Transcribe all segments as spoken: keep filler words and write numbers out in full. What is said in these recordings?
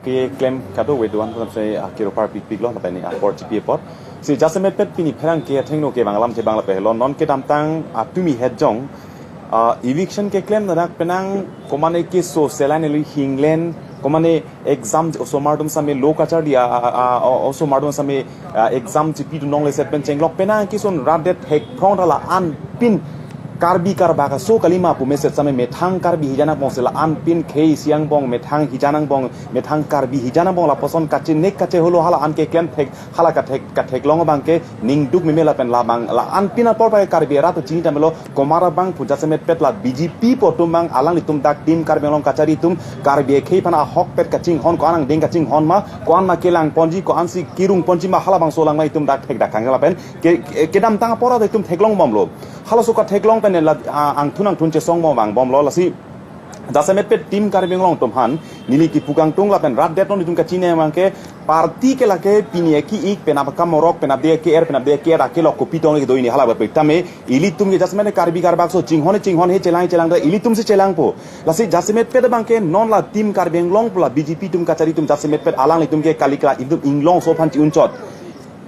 Ke klem kado we duan kosam se akiro par pikpik lo lapen apor chipi apor. Si jasemet pet pini pherangke athengno ke bang alam te bang lapen lo non kedamtang atumi het jong ah, eviction keklem danak penang komane keso selai neli hinglen komane exam osomar atum same lo kacharli a, a, a, a, osomar atum same ah, exam chipi dun nongle set pen chenglok penang kison radet hek phong dala anpin Karbi karbak aso kalima pu message same methang Karbi hijan angbong sela anpin khei siang bong methang hijan angbong methang Karbi hijan angbong lapuson kachinek kacheholo hala an keklem thek hala kathek katheklong abang ke ningduk meme lapen labang la anpin apor pai Karbi arat chini tamelo komar abang pu jasemet pet la B J P pu atum bang alanglitum dak Team Karbi Anglong kachari atum Karbi akhei aphan ahok pet kachinghon ko-an angdeng kachinghon ma ko-an ma kelang ponji ko-ansi kirung ponji ma halabangso lang ma itum dak thek dak kang lapen ke, ke, kedamtang apor atum theklong bomlo. Halaso katheklong pen la ah, angthun angthun chesong bom bang bomlo lasi jasemet pet Team Karbi Anglong atum aphan neli kipu kangtung lapen rat det non itum kachine abang ke party ke lake pini eki ik penap kamorok penap de ke er penap de ke er akelok kopi tong ke do ini hala ba pek tame ilitum ke jasemet Karbi karbak so chinghon chinghon he chelang chelang da ilitum si chelangpo. Lasi jasemet pet abang ke non la Team Karbi Anglong pu la B J P atum kachari atum jasemet pet alanglitum ke kalikra itum inglong so aphan chi-unchot.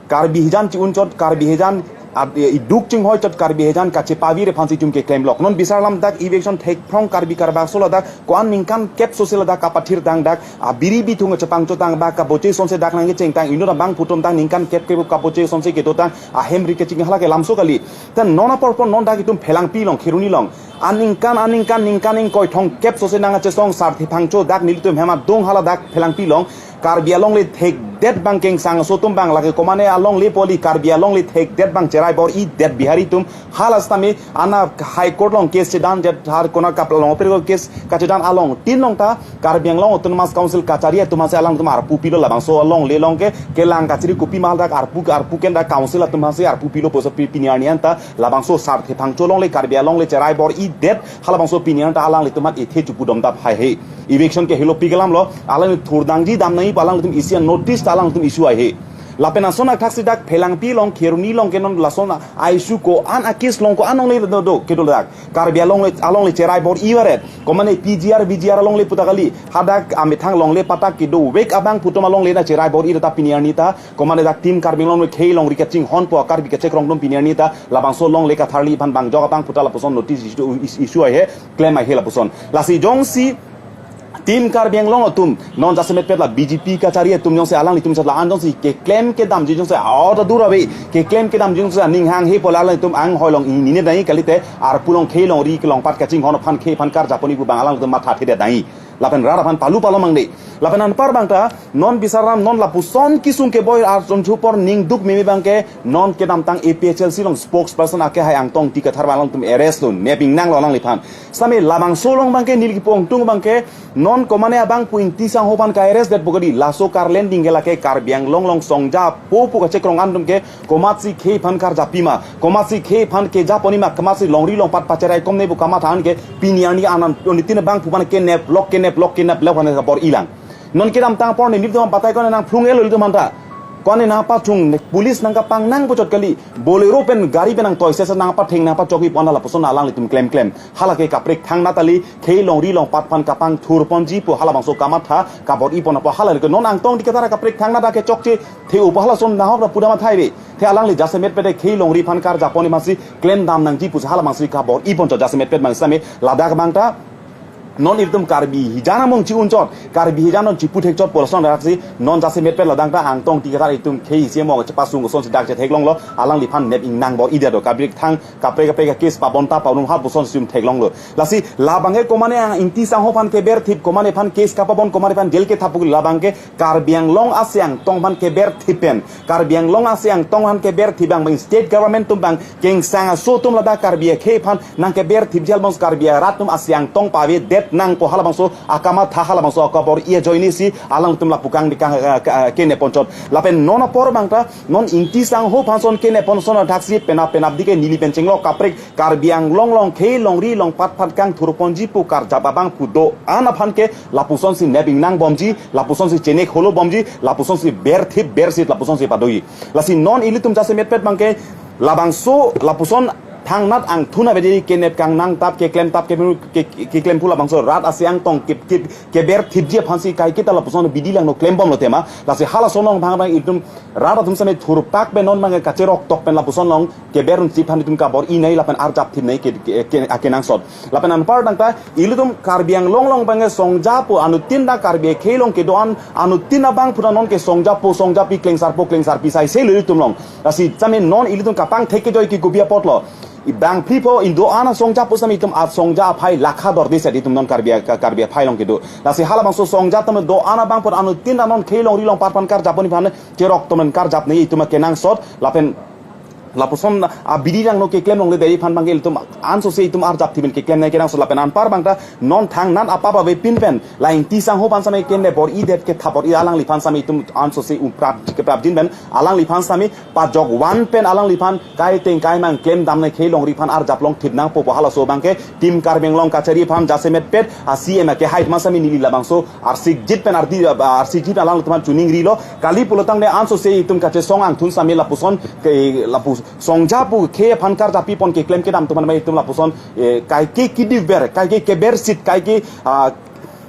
Karbi hijan chi-unchot, Karbi hijan ad- iduk chinghoi chot Karbi hijan kachepavir aphansi itum keklemlok. Non bisar lam dak eviction thek phong Karbi karbak so ladak ko-an ningkan kep so si ladak kapathir dang dak abiri bithung chepangchot dang bak kaboche sonse dak nangkecheng tang inut abang pu atum dang ningkan kep kep kaboche sonse kedo tang ahem ri keching hala ke lamso kali. Tan non apor pon non dak itum Phelangpi along Kheroni along aningkan aningkan ningkan ingkoi thong kep so se nang achesong sarthe phangcho dak nelitum hem adung hala dak Phelangpi along Karbi alongle thekdet bang kengsang so atum bang lake komane alongle poli Karbi alongle thekdet bang cherai bor-idet Bihari atum hala sitame ana High Court along case chedan jet har kona kap along per case kachedan along tin along ta Karbi Anglong Autonomous Council kachari atum hasi alangtum arpu pilo labangso alongle along ke kelang kachiri kopi mahal dak arpu arpu ken dak council atum hasi arpu pilo poso pi pini arni anta labangso sarthe phangcho alongle Karbi alongle cherai bor-idet halabangso pini anta alanglitum hat ethe chupu dom dap hai he. Eviction ke helo pi kelam lo, alang thurdangji dam nai pa alangtum isi notice ta alangtum issue ai he. Lapen ason athak si dak Phelangpi along Kheroni along ke non lason a issue ko-an a case along ko-an alongle do do kedo dak. Karbi alongle alongle cherai bor-i varet. Komane P G R, V G R alongle puta kali. Hadak amethang alongle patak kedo vek abang pu atum alongle na cherai bor-i ta pini arni ta. Komane dak Team Karbi Anglong khei along ri kachinghon po Karbi kachekrong atum pini arni ta. Labangso alongle katharli aphan bang jok abang pu ta lapuson notice issue, issue ai he. Klem ai he lapuson. Lasi jongsi Team Karbi Anglong atum non jasemet pet la B J P kachari atum jongsi alanglitum sat la an jongsi keklem kedamji jongsi aw ta dur ave keklem kedamji jongsi aning hang he pu la alangtum anghoi along ini ne dai kalite arpu along khei along ri kelong pat kachinghon aphan khei aphan karjap pon-i pu bang alangtum matha thedet dai. Lapen rat aphan palu palu mangde. Lapen anpar bang ta non bisar lam non lapuson kesung keboi arjon chupor ningduk meme bang ke non kedamtang A P H L C along spokesperson ake hai Angtong Ingti Kathar bang alangtum arrest lo nepingnang lo alangliphan. Sitame labangso along bang ke neli kipu kangtung bang ke non komane abang pu Ingti Sangho aphan ka-arrest det pu kali laso Karlending ke lake Karbi Anglong along songja po pu kachekrong an atum ke komatsi khei aphan karjap pima komatsi khei aphan kejap pon-i ma komatsi longri longpat pacherai kom ne pu kamatha an ke pini arni anan pon tin abang pu aphan keneplok keneplok keneplok aphan kabor-i lang. Non kedamtang apor nelitum batai ko nangphlung elo ilitum anta. Ko-an nangpathung police nangkapang nang puchot kali. Bolero pen gari pen nangtoi sesa nangpatheng nangpachok-i pon lapuson alanglitum klem klem. Hala ke kaprek thangnat kali khei longri longpat aphan kapangthur ponji pu halabangso kamatha kabor-i pon apot hala ke non Angtong Ingti Kathar kaprek thangnat ke chokche the-o pu halason nanghok ra pu dam athai ve. The alangli jasemet pet khei longri aphan karjap pon-i masi klem dam nangji pusi halabangso kabor-i pon chot jasemet pet bang sitame ladak bang ta non ilitum Karbi hijan angbong chi-unchot, Karbi hijan non chiputhek chot pu lason dak si non jasemet pet ladak ta Angtong Ingti Kathar itum khei isi mo chepasung kosonsi dak chetheklong lo, alangliphan nepingnang bor-i det do, kaprek thang, kaprek kaprek case pabon ta pabon hal kosonsi itum theklong lo. Lasi labang ke komane Ang Ingti Sangho aphan keberthip, komane aphan case kapabon, komane aphan jail kethap pu labang ke Karbi Anglong asi Angtong aphan keberthip pen. Karbi Anglong asi Angtong aphan keberthip bang bang state government atum bang kengsang aso atum ladak Karbi akhei aphan nangkeberthip jal bang Karbi arat atum asi Angtong pavedet nangpo halabangso akamatha halabangso akabor-i ajoine si alangtum lapu kang di kang eh, ke- eh, kenep pon chot. Lapen non apor bang ta non Ingti Sangho aphan son kenep pon son athak si penap penap di ke neli pen chenglok kaprek Karbi Anglong along khei longri longpat aphan kangthur ponji pu karjap abang pu do-an aphan ke lapusonsi nepingnang bomji, lapusonsi chenek holo bomji, lapusonsi berthip bersit lapusonsi pado-i. Lasi non ilitum jasemet pet bang ke labangso lapuson thangnat angthun abedi kenep kangnang tap keklem tap ke, ke, ke, keklem pu labangso rat asi angtong ke, ke, keber thipji aphansi kaike ta lapuson bidi langno klembomlo tema. Lasi halaso along bang bang itum rat atum same thurpak pen non bang kacherok tok pen lapuson along keber un sip han itum kabor-i nai lapen arjap thip nai ke, ke, ke, akenangsot. Lapen anpar dangta ilitum Karbi Anglong along bang songjapo anuttin ta Karbi akhei along kedo-an anuttin abang pura non ke songjapo songjapi klengsarpo klengsarpi sai selo ilitum along. Lasi same non ilitum kapangthek kejoi ke kopi apotlo. Ibang phli po indo-an asongjapo same itum asongja aphai lakha dorde set itum non Karbi a-, Karbi aphai along kedo. Lasi halabangso songja atum do-an abang pura anuttin ta non khei longri longpar aphan karjapon iphan cherok tomen karjap nai itum akenangsot lapen lapuson abidi langno keklem longle dei aphan bang ke ilitum ansose itum arjap thip pen keklem nai kenangsot lapen anpar bangta non thangnat apap avepin pen la Ingti Sangho aphan same kende bor-idet ke tha bor-i alangliphan same itum ansose umprap keprapjin pen alangliphan same pajok van pen alangliphan kaiteng kaimang klemdam nai khei longri aphan arjap longthip nangpo pu halaso bang ke Team Karbi Anglong kachari aphan jasemet pet a C M ake height ma same neli labangso arsikjit pen ardi, ah, arsikjit alanglitum aphan choningrilo. Kali pulotangte ansose itum kachesong angthun same lapuson ke lapu songjapo khei aphan karjapipon keklem kedam atum aphan itum lapuson, eh, kaike kidivber, kaike kebersit, kaike, ah,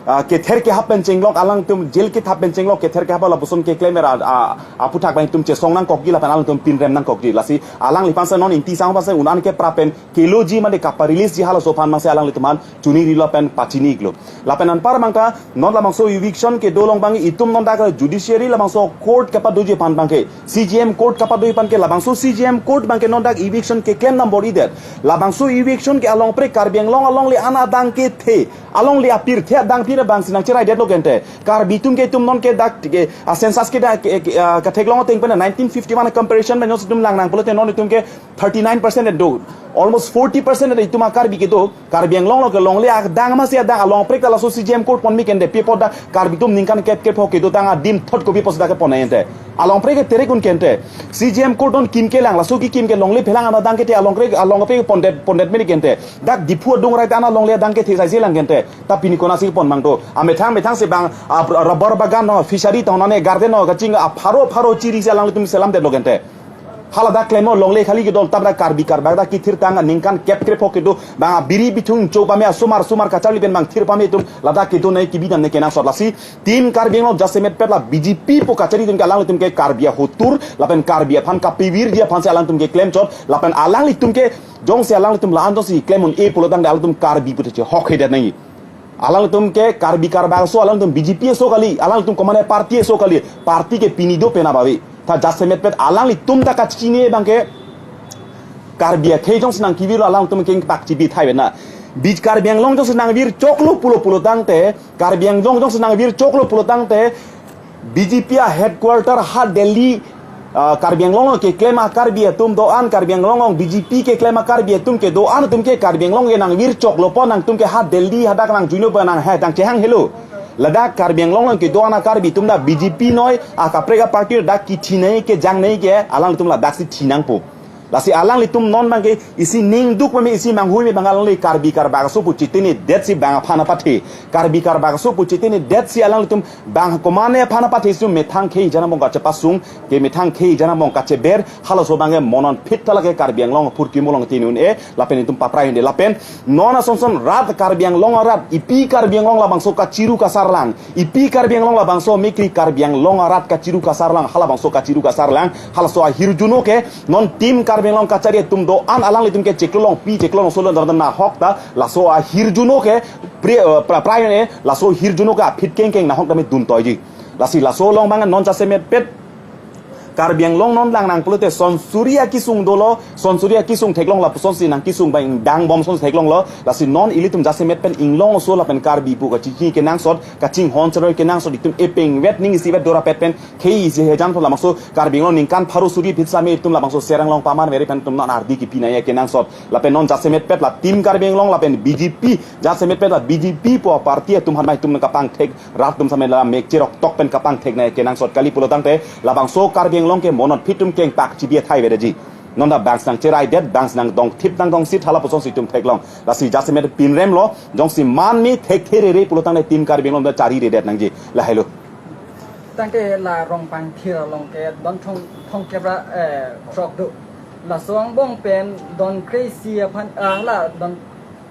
ah, kether kehap pen chenglok alangtum jail kethap pen chenglok kether kehap lapuson keklem era, ah, aputhak bang itum chesong nangkokji lapen alangtum pinrem nangkokji. Lasi alangliphan same non Ingti Sangho aphan same un-an keprap pen keloji mane kapa-release ji halaso aphan bang se alanglitum aphan choningrilo pen pachini-iklo. Lapen anpar bangta non labangso eviction kedo along bang itum non dak judiciary labangso court kepadoji aphan bang ke C J M court kepadoji aphan ke labangso C J M court bang ke non dak eviction keklem nang bor-idet. Labangso eviction ke alongpre Karbi Anglong alongle an adang kethe, alongle apirthe adang pira bang si nangcheraidetlo kente. Karbi atum ke itum non ke dak ke, ah, census ke dak ke, ke, ah, ketheklong ateng pen nineteen fifty-one comparison pen non itum langnang pulote non itum ke thirty-nine percent do. Almost forty percent do itum a Karbi kedo. Karbi Anglong along ke longle adang masi adang alongpre ta laso C J M court ponmi kende pi apot dak Karbi atum ningkan kep kep ho kedo tang adim thot kopi apot dak kepon ente. Alongpre ke terek un kente. C J M court non kim kelang laso kekim ke longle phelang an adang kethe alongpre alongpre pondet pondet meni kente. Dak Diphu adung rai ta an alongle adang kethe sai selang kente. Ta pini konatsi pon mang do. Amethang methang si bang, ah, rubber bagan no, fishery tong nane garden no kaching, ah, pharo pharo chiri si alanglitum selamdetlo kente. Hala dak klemo longle khali kedo tap dak Karbi karbak dak kethir tang ningkan kep kre phok kedo bang biri bithung cho pame asomar somar kacharli pen bang thir pame itum ladak kedo nai kebidam nai kenangsot. Lasi Team Karbi Anglong jasemet pet la B J P pu kachari atum ke alanglitum ke Karbi ahotur lapen Karbi aphan kapivirji aphan si alangtum ke klemchot lapen alanglitum ke jongsi alanglitum la-an jongsi klem un-e pulotangte alangtum Karbi pute chehokhedet nai. Alangtum ke Karbi karbak aso, alangtum B J P aso kali, alangtum komane party aso kali, party ke pini do pena bawi. Ta jasemet pet alanglitum ta kachini bang ke Karbi akhei jongsi nangkivir alangtum kengpak chibi thai bena. Bij Karbi Anglong jongsi nangvirchoklo pulo pulotangte, Karbi Anglong jongsi nangvirchoklo pulotangte, B J P a headquarter ha Delhi, ah, Karbi Anglong along keklem a Karbi atum do-an, Karbi Anglong along B J P keklem a Karbi atum ke do-an atum ke Karbi Anglong ke nangvirchoklo pon nangtum ke ha Delhi hadak nangjuino pon nang ha nangchehang helo. Ladak Karbi Anglong along kedo-an a Karbi atum ta B J P noi, akaprek a party dak kethinei kejangnei ke alangtum ladaksi thinangpo. Lasi alanglitum non bang ke isi ningduk mame isi manghui me bang alangli Karbi karbak aso pu chitini detsi bang aphan apathe. Karbi karbak aso pu chitini detsi alanglitum bang komane aphan apathe isu methang khei jana bong kachepasung ke methang khei jana bong kacheber halaso bang ke monon phit thala ke Karbi Anglong apurkimo along tini un-e lapen itum paprai hunde lapen non asonson rat Karbi Anglong arat ipi Karbi Anglong labangso kachiru kasarlang. Ipi Karbi Anglong labangso mikri Karbi Anglong arat kachiru kasarlang, halabangso kachiru kasarlang, halaso ahirjuno ke, non Team Karbi Anglong kachari atum do-an alanglitum ke chiklo longpi, chiklo longso lon dan nahok ta, laso ahirjuno ke, pri-, eh, pra-, prai ne, laso ahirjuno ke aphit kengkeng nahok dame duntoiji. Lasi laso along bang non jasemet pet, Karbi Anglong non langnang pulote sonsuri akisung dolo, sonsuri akisung theklong lapusonsi nangkisung bang dang bom son theklonglo, lasi non ilitum jasemet pen inglong aso lapen Karbi pu kachingki kenangsot, kachinghon cheroi kenangsot, itum epeng vet ning isivet dora pet pen, khei isi hejan pon labangso, Karbi Anglong ningkan pharo suri phit same itum labangso serang long paman veri pen itum non ardi kipi nai kenangsot, lapen non jasemet pet la Team Karbi Anglong lapen B J P, jasemet pet la B J P pu party atum hanmai itum kapangthek, rat atum same la mek cherok tok pen kapangthek nai kenangsot kali pulotangte, labangso Karbi Anglong ke monon phit atum kengpak chibi thai vedeji. Non ta bang si nangcheraidet, bang si nangdongthip nangdongsit halapusonsi itum theklong. Lasi jasemet pinremlo, jongsi man me thekthe rere pulotangte Team Karbi Anglong ta chariredet nangji. Lahelo. Tangte la Rongpangthir along ke don thong thong kebra, eh, throk do. Laso angbong pen don kre-isi aphan, ah, la don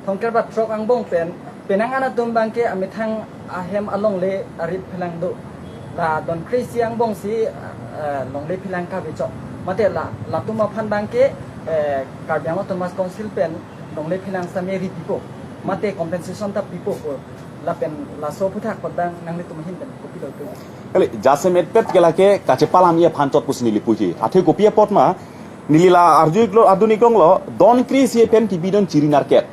thomkep ra throk angbong pen penang an atum abangke amethang ahem alongle arit phelang do. La don kre-isi angbong si, ah, longle phelang kave chot. Mate la latum aphan abangke, eh, Karbi Anglong Autonomous Council pen longle phelang sitame ri pipo. Mate compensation ta pipo ko. Lapen laso aphuthak abang nanglitum ahin pen kopilo tu? Kali, jasemet pet ke lake kachepalam-i aphan chot pusi neli puji. Athe kopi apot ma, neli la arju iklo, adun iklong lo, don kre-isi pen kibi don chiri narkep.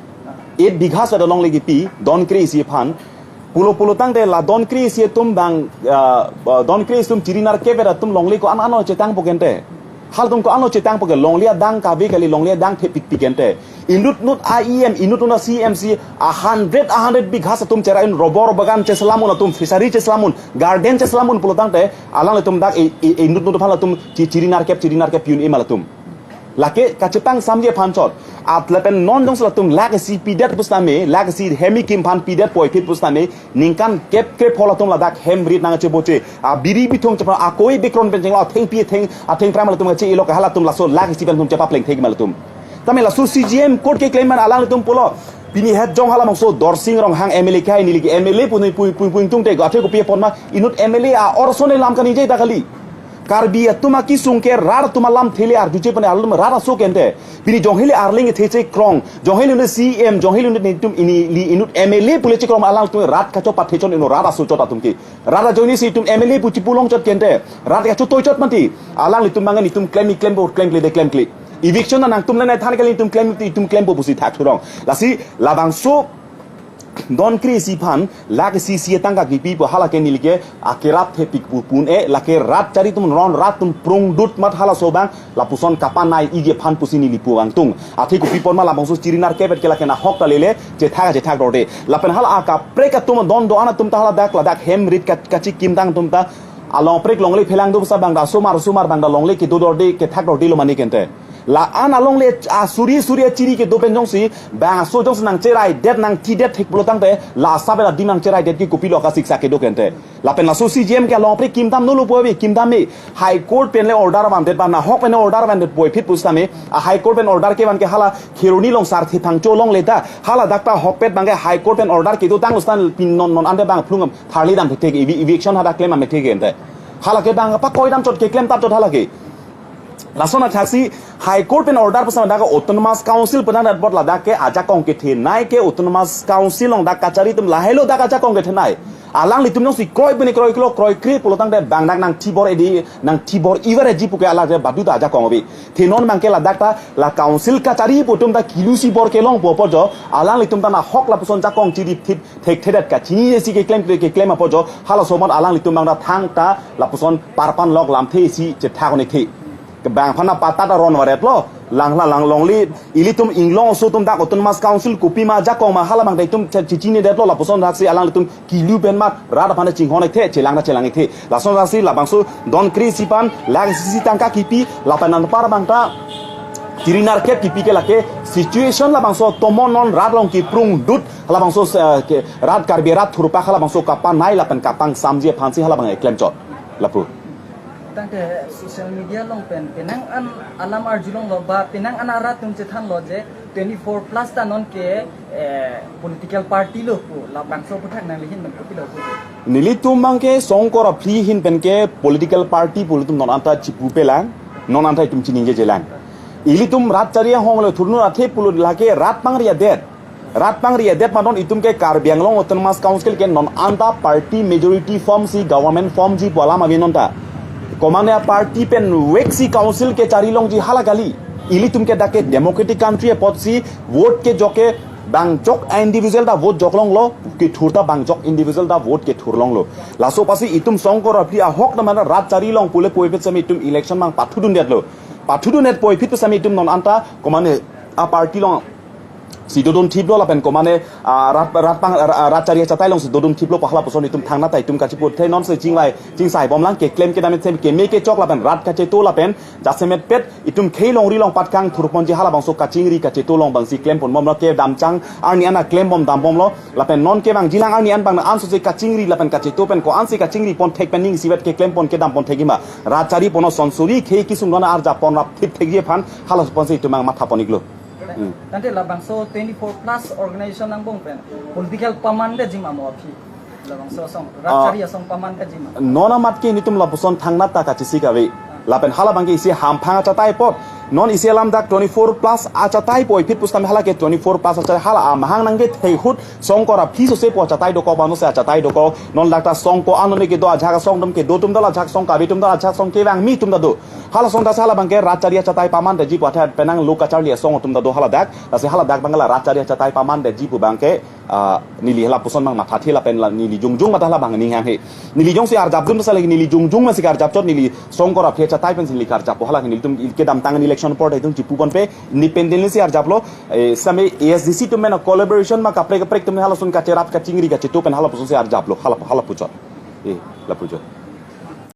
Eight bighas ada longle kipi, don kre-isi aphan. Pulo pulo tangte la don kre-isi atum abang, ah, ah, don kre-isi atum chiri narkep atum longle ko-an ano chetangpo kente. Halatum ko-an ano chetangpo ke, longle adang kave kali, longle adang thepik pik kente. Inut nut a E M, inut nut a C M si a hundred, a hundred bighas atum cherai-un, rubber bagan cheselam-un atum, fishery cheselam-un, garden cheselam-un pulo tangte, alanglitum dak e, e, inut nut aphan latum chi-, chiri narkep, chiri narkep pi-un-e ma latum. Lake kachepangsamji aphan chot. At lapen non jongsi latum lakh isi pidet pusitame, lakh isi hem kekim aphan pidet puvoiphit pusitame, ningkan kep kre phol atum ladak hem rit nangcheboche. A biri bithung chephan akoi bikron pen chenglo, athengpi atheng, athengphrang latum kache-elo ke halatum laso lakh isi pen atum chepapleng thek ma latum. Tame laso C J M court keklem an alanglitum pulo. Pini het jong halabangso Dorsing Ronghang M L A ke hai neli ke M L A pu neli pu, pu, pu ingtungte ko, athe kopi apot ma inut M L A a-or ason alam kaningje ta kali. Karbi atum akesung ke rat atum alamthe le arjuche pone alanglitum rat aso kente. Pini jonghe le arleng kethe chekrong, jonghe le C M, jonghe le netum ini, li inut M L A pule chekrong alangtum rat kachot pathe chot inut rat aso chot atum ke. Rat ajoine si itum M L A pu chipulong chot kente. Rat kachot toi chot mati. Alanglitum mangan itum klem, iklem bo, klemkle de klemkle. Eviction nangtum nai than kali itum klem, itum klempo pusi thakthurong. Lasi labangso don kre-isi aphan lakh isi isi atangka kipi pu hala ke neli ke akerap thepik pu pun-e, lake rat chari atum ron rat atum prungdut mat halaso abang lapuson kapanai-iji aphan pusi neli pu angtung. Athe kopi apot ma labangso chiri narkep ke lake nahok ta lele, chethak chethak dorde. Lapen hala akaprek atum don do-an atum ta haladak ladak hem rit ka-, kachekim tang atum ta along prek longle phelang do sa bang da somar somar bang da longle kedo dorde kethak dorde lo mane kente. La-an alongle asuri suri achiri kedo pen jongsi bang aso jongsi nangcheraidet nangthidet thek pulo tangte la asap pen adim nangcheraidet ke kopilo kasiksak kedo kente. Lapen laso C J M ke along prek kimdam nolo pu ave, kimdam me. High Court pen le order vandet ba nahok pen order vandet puvoiphit pusitame, a High Court pen order kevan ke hala Kheroni along Sarthe Phangcho alongle ta, haladak ta hokpet abangke High Court pen order kedo tanglo stan pin non non ante bang phlung tharli dam thek thek evi-, eviction hadak klem ame thek ente. Hala ke bang pakoi dam chot keklem tap chot hala ke. Lason athaksi High Court pen order pusitame dak Autonomous Council pen dak bot ladak ke ajakong kethenei ke Autonomous Council along dak kachari atum lahelo dak ajakong kethenei. Alanglitum jongsi kroi pini kroi klo kroi kre pulo tangte bang dak nangthibor edi nangthibor ivar eji pu ke alak je badu ta ajakong ave. The non abangke ladak ta la council kachari pu atum ta kilusi bor kelongpo pu jo alanglitum ta nahok lapuson jakong chirip thip thekthedet kachinine si keklem keklem apot jo halaso amot alanglitum bang ta thangta lapuson parpan lok lamthe isi chethak-un-e the. Kebang aphan na patat aron varet lo, lang la lang longle, ilitum inglong aso atum dak Autonomous Council kopi ma jakong ma hala abang ta itum che-, chechinedetlo lapuson thaksi alanglitum kilu pen mat rat aphan chinghon-e the, chelang ta chelang-e the. Lason thaksi labangso don kre-isi aphan lakh isi isi tangka kipi, lapen anpar abang ta chiri narkep kipi ke lake situation labangso tomon non rat along kiprungdut, halabangso, eh, ke, rat Karbi rat thurpak halabangso kapanai lapen kapangsamji aphansi halabang eklem chot. Lapu. Tangte social media along pen penang an alam arjulonglo ba penang an arat atum chethanlo je twenty-four plus ta non ke, eh, political party lo pu labangso aphuthak nangli ahin pen kopilo pu. Nelitum abangke Songkor Aphli ahin pen ke political party pu ilitum non anta chipupelang, non anta itum chiningjejelang. Ilitum rat chari ahong le thurnur athe pulo lake rat pangri adet. Rat pangri adet ma non itum ke Karbi Anglong Autonomous Council ke non anta party majority form si government formji pu alam ave non ta. Komane a party pen vek si council ke chari longji hala kali. Ilitum ke dak ke democratic country apotsi vote kejok ke bang jok a individual ta vote jok longlo, kethur ta bang jok individual ta vote kethur longlo. Laso apotsi itum Songkor Aphli ahok ta mana rat chari long pule puvoiphit sitame itum election abang pathudundetlo. Pathudundet puvoiphit sitame itum non anta komane a party along Si dodun thiplo lapen komane, ah, rat, rat pang, ah, rat chari achatai alongsi dodun thiplo pu hala puson itum thangnat ta itum kachipu the, non si chingvai chingsai bomlang, keklem kedam ithek keme kechok lapen rat kacheto lapen jasemet pet itum khei longri longpat kangthurponji halabangso kachingri kacheto along abangsi klempon bomlo, kedamchang arni an klem bom dam bomlo lapen non kevangjilang arni an abang ansose kachingri lapen kacheto pen ko-ansi kachingri pon thek pen ning isivet keklempon kedampon thekji ma, rat chari pon sonsuri khei kesung non arjap pon rapthip thekji aphan halaso ponsi itum abang mathapon iklo. Hmm. Tangte labangso twenty-four plus organization angbong pen political paman detji ma mo aphi? Labangso asong, ah, rat chari asong paman detji ma? Non amat ke nelitum lapuson thangnat ta kachesik ave. Lapen hala abangke isi hamphang achatai apot. Non isi alam dak twenty-four plus achatai puvoiphit pusitame hala ke twenty-four plus achatai, hala amahang nangkethek ahut songkor aphi sose pu achatai dokok, bang sose achatai dokok. Non dak ta song ko-an none kedo, ajahak asong atum kedo atum ta do, ajahak asong kave atum ta do, ajahak asong kevangme atum ta do. Hala asong ta si hala abangke rat chari achatai paman detji pu athe penang lo kacharli asong atum ta do hala dak. Lasi hala dak abang la rat chari achatai paman detji pu abangke, ah, neli hala puson abang mathathe lapen la neli jongjong mata hala abang ning hanghe. Neli jongsi arjapdun ta si lake neli jongjong masi karjap chot, neli songkor aphi achatai pensi neli karjappo, hala nelitum kedamtang election apor itum chipu ponpe, independently si arjaplo, eh, same A S D C atum pen collaboration ma kaprek kaprek atum halason kacherap kachingri kacheto pen hala pusonsi arjaplo, hala, hala puchot. Eh, la puchot.